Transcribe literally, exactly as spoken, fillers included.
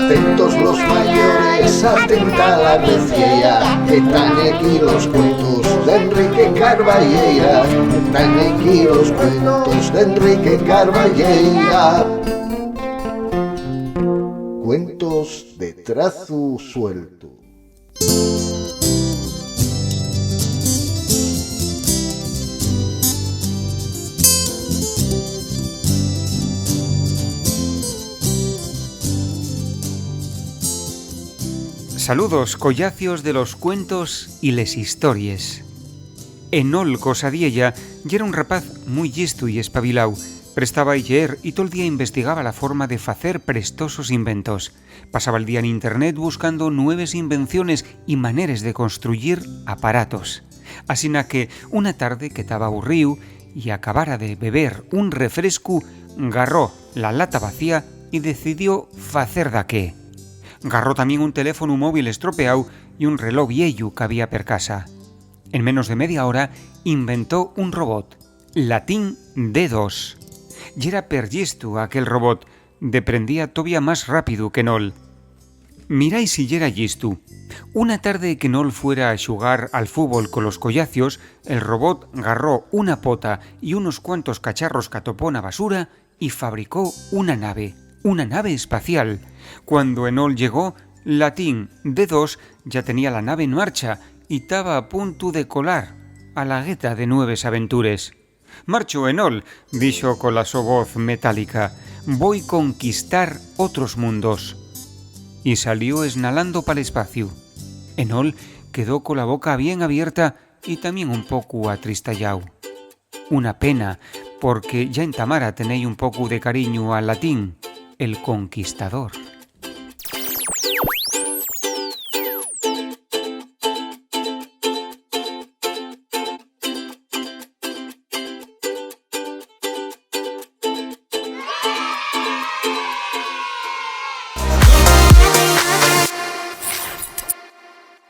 Atentos los mayores, atenta la veciella, que tán aquí los cuentos d'Enrique Carballeira, que tán aquí los cuentos d'Enrique Carballeira. Cuentos de trazu sueltu. Saludos, collacios de los cuentos y les histories. Enol Cosadiella yera un rapaz mui llistu y espabiláu. Prestaba a lleer y tol día investigaba la forma de facer prestosos inventos. Pasaba'l día n'Internet buscando nueves invenciones y maneres de construyir aparatos. Asina que, una tarde que taba aburríu y acabara de beber un refrescu, garró la lata vacía y decidió facer daqué. Garró tamién un teléfonu móvil estropeáu y un reló vieyu qu'había per casa. En menos de media hora, inventó un robot, Latín D dos. Yera perllistu aquel robot, deprendía tovía más rápidu que Enol. Mirai si yera llistu. Una tarde que Enol fuera a xugar al fúbol colos collacios, el robot garró una pota y unos cuantos cacharros qu'atopó na basura y fabricó una nave, una nave espacial. Cuando Enol llegó, Latín D dos ya tenía la nave en marcha y taba a puntu de colar a la gueta de nueves aventures. "Marcho, Enol", dixo cola so voz metálica, "voi conquistar otros mundos". Y salió esnalando pal espaciu. Enol quedó cola boca bien abierta y tamién un pocu atristayáu. Una pena, porque ya entamara a tener un pocu de cariñu a Latín, el conquistador.